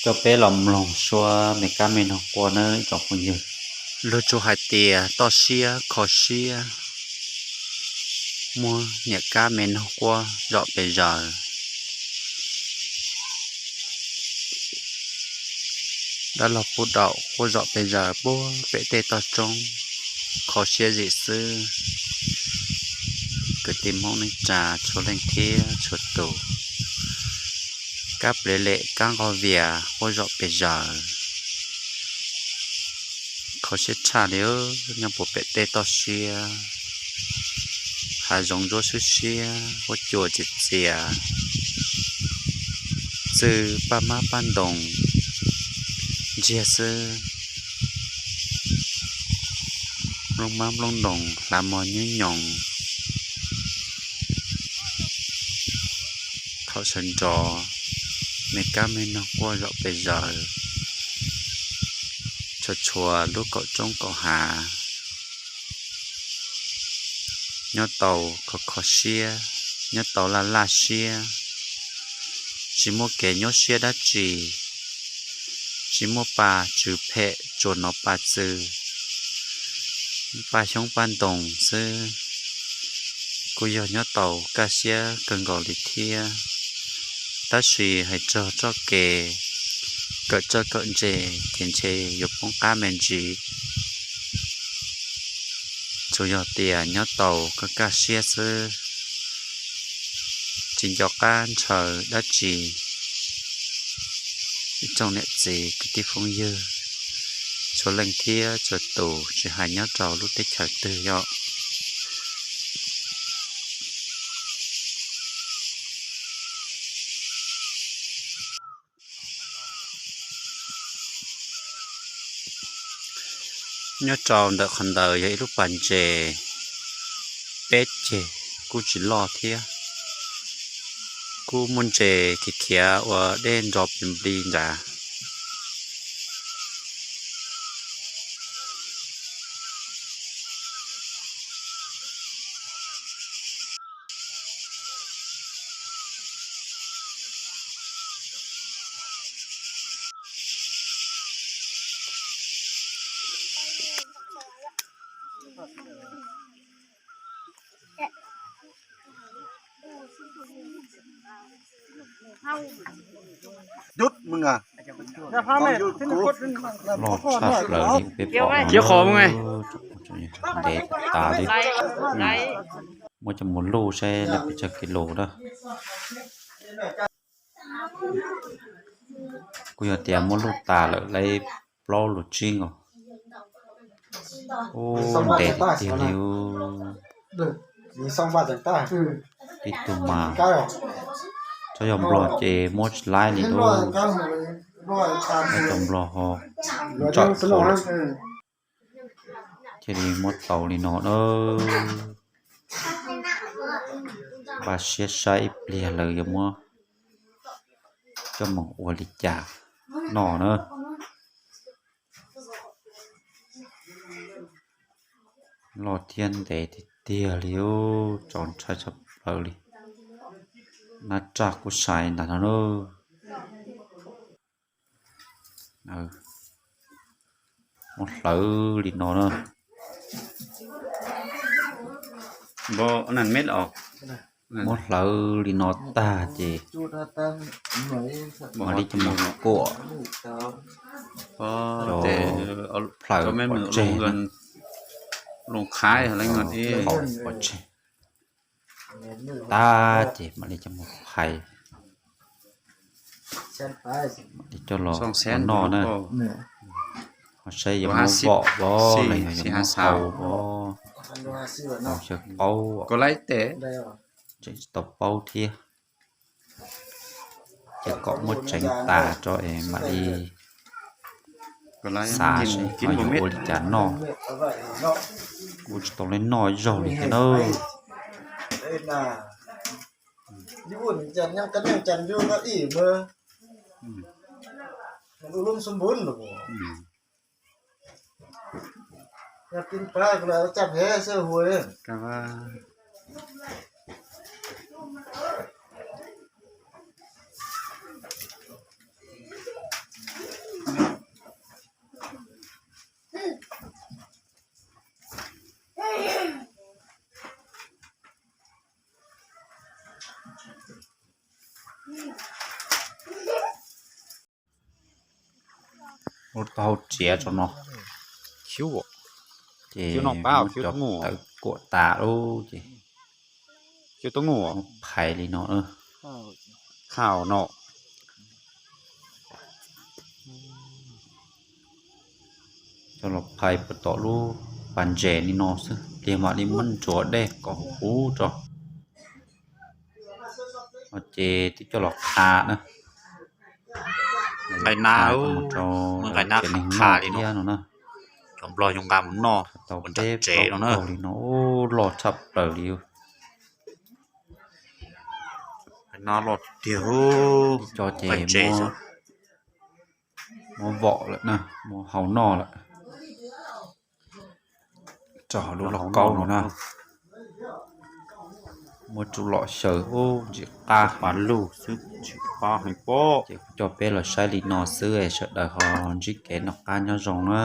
Coj peb los mloog suab me kab me noog quaj nawb tsoom phooj ywg. Luag tsuas hais tias toj siab kho siab, muab niam kab me noog quaj zom pes zaws. Dab laug pub daum quaj zom pes zaws puag pem tej toj roob, kho siab zim xwb. Kwv tij Hmoob neej tsa txhua leej thiab txhua tus, kab plev lem kab nqog vias quaj zom pes zaws. Kho siab tshaj li, nyob puag pem tej toj siab, hav zoov ntsuab swb siab, huab cua txias txias, txwj paj hmab paj ntoos ntsiag xwb. Nplooj hmab nplooj ntoos hlav mog nyuj nyoos. Thaum sawv ntxov, me kab me noog quaj zom pes zaws, tshua tshua lub kaum roob kaum hav. Nyob tau kho kho siab, nyob tau laj laj siab, tsis muaj kev nyuaj siab dab tsi, tsis muaj pa tsw phem tsuas hnov pa txwv, pa xyoob pa ntoos xwb. Kuj yog nyob tau kaj siab kawg nkaus li thiab. Tab sis hais txog txoj kev kawm txawj kawm ntse ces ntshe yuav poob qab me ntsis. Tsuas yog tias nyob tau kaj kaj siab xwb, tsis nco qab ntshaw dab tsi. Ib tsoom niam txiv kwv tij phooj ywg txhua leej thiab txhua tus, tsis hais nyob rau lub teb chaws twg yom. Nyob rau ntawm qhov ntawd yog ib lub pas ntses, peb ceg kuj tsis loj thiab, kuj muaj ntses khiav khiav ua dej nrov pis nplig nrad. Loj tshaj plaws li peb pom no, ntev tas li. Muab coj mus luj saib lawv pes tsawg kis lus na. Kuj yog tias muab luj tas lawm li plaub lus tsib nkaus. Ub, ntev tiag tiag li. Tib tug mas txhob yog nplog ces muab tsis laib li lauj. Cov nplog ho ntsawm dhau lawm thiaj li muab tau li no na. Npaj siab saib ib pliag lawv yuav muab coj mus ua li cas noj na. Loj thiab ntev tiag tiag li, txaus ntshai tshaj plaws li. Nab raj kuj sai ntag no na. Muab hlawv li no na. Muab hlawv li no tag ces mam li coj mus kuam rau plaws pov tseg, pov tseg. Tag ces mam li coj mus phais, mam li coj los noj na. Ho saib yuav muab vom vov los yog yuav muab hau vov, hau xyaw paub, tseem tsis tau paub thiab. Ces kom muab tseev tas rau es mam li xav seb ho yuav ua li cas noj. Kuj tsis tau li noj zaug li thiab na. Lub taub hau txiav tso no, ces muab cov tawv kuam tas lub ces muab phais li no. Coj los phais puag tom lub pas ntses li no xwb, pliag mam li muab ntxuav dej kom huv tso. Ces twb coj los qha na. Nqaij nab, nqaij nab qha li no no na. Cov nplog zoo nqa mus noj tau peb plaub kaug li no, loj tshaj plaws li. Nab loj tiag, cov ces muab vom lawm na, muab hau noj lawm. Rau hauv lub lauj kaub no na. Muab tsuj lom xyaw ub ntsim qab heev, ntsim qab heev pob. Ces kuv coj peb los saib li no xwb es sawv daws ho ntsib kev noj qab nyob zoo na.